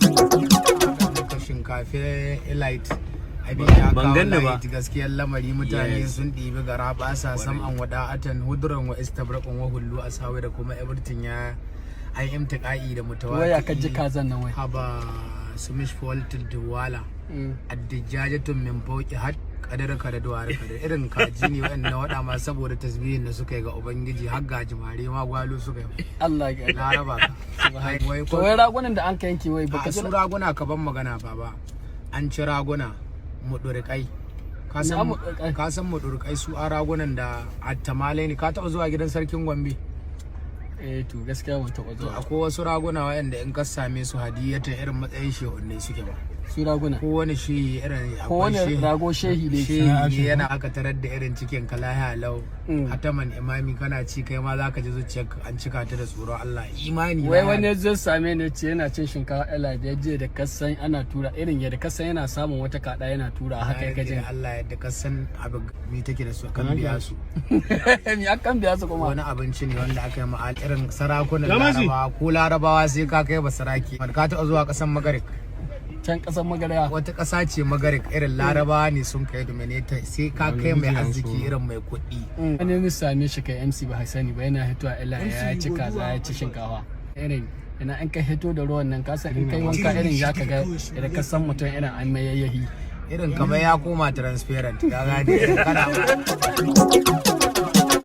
Maka shinkafe elite, abin ya Ban kawo ganni ba. light. Gaskiyar lamari, mutane sun ɗibi gara basa sam'an wada'atan huduran wa istabraqun wa hullu asawi da kuma everything ya an imtiqa'i da mutawati. Waya ka ji kazan nan wai? Haba, sumish faulted duwala addijajatun min fauki har kadar kada duwar kada, irin kaji ne wa'anda wada ma saboda tasbihin da suka yi ga Ubangiji, har gajimare ma gwalo suka yi. Allah ya Na raba ka wai. To wai ragunan da an ka yanke wai a baka ji? Su raguna, ka ban magana baba. An ci raguna mudurkai, ka Ina san? muɗurƙai? Ka san mudurkai? Su a ragunan da attamalai ne. Ka taɓa zuwa gidan sarkin Gombe? Eh, to gaskiya ban taɓa To zuwa. akwai wasu raguna waɗanda in ka same su hadiyatan, irin matsayin shehunne suke ba. Su raguna? Kowane shehi irin Ko wani akwai rago shehi ne? Shehi ne yana aka tarar da irin cikin ka lahiya lau, hataman imami kana ci, kai ma zaka ji zuciyarka an cika ta da tsoron Allah, imani. Wai na wani zai same ni ce yana cin shinkafa ela da je da kasan ana tura, irin yadda kasan yana samun wata kada yana tura haka ya gajin. Allah, yadda ka san abu mi take da su kan biya su. Mi akan biya su kuma? Wani abinci ne wanda aka yi ma irin sarakunan Larabawa, ko Larabawa sai ka kai ba saraki. Ka taɓa zuwa ƙasar Magarik? Can kasar Magarya? Wata ƙasa ce Magarik, irin Larabawa ne sun kai dominator, sai ka kai mai arziki, irin mai kuɗi. Wani ne same shi kai MC ba sani ba, yana hito a ela ya ci kaza, ya ci shinkafa, irin ina in ka hito da ruwan nan, ka san in kai wanka irin za ka ga idan ka san mutum irin an mai yayyahi. Irin kamar ya koma transparent, ka gane, irin kana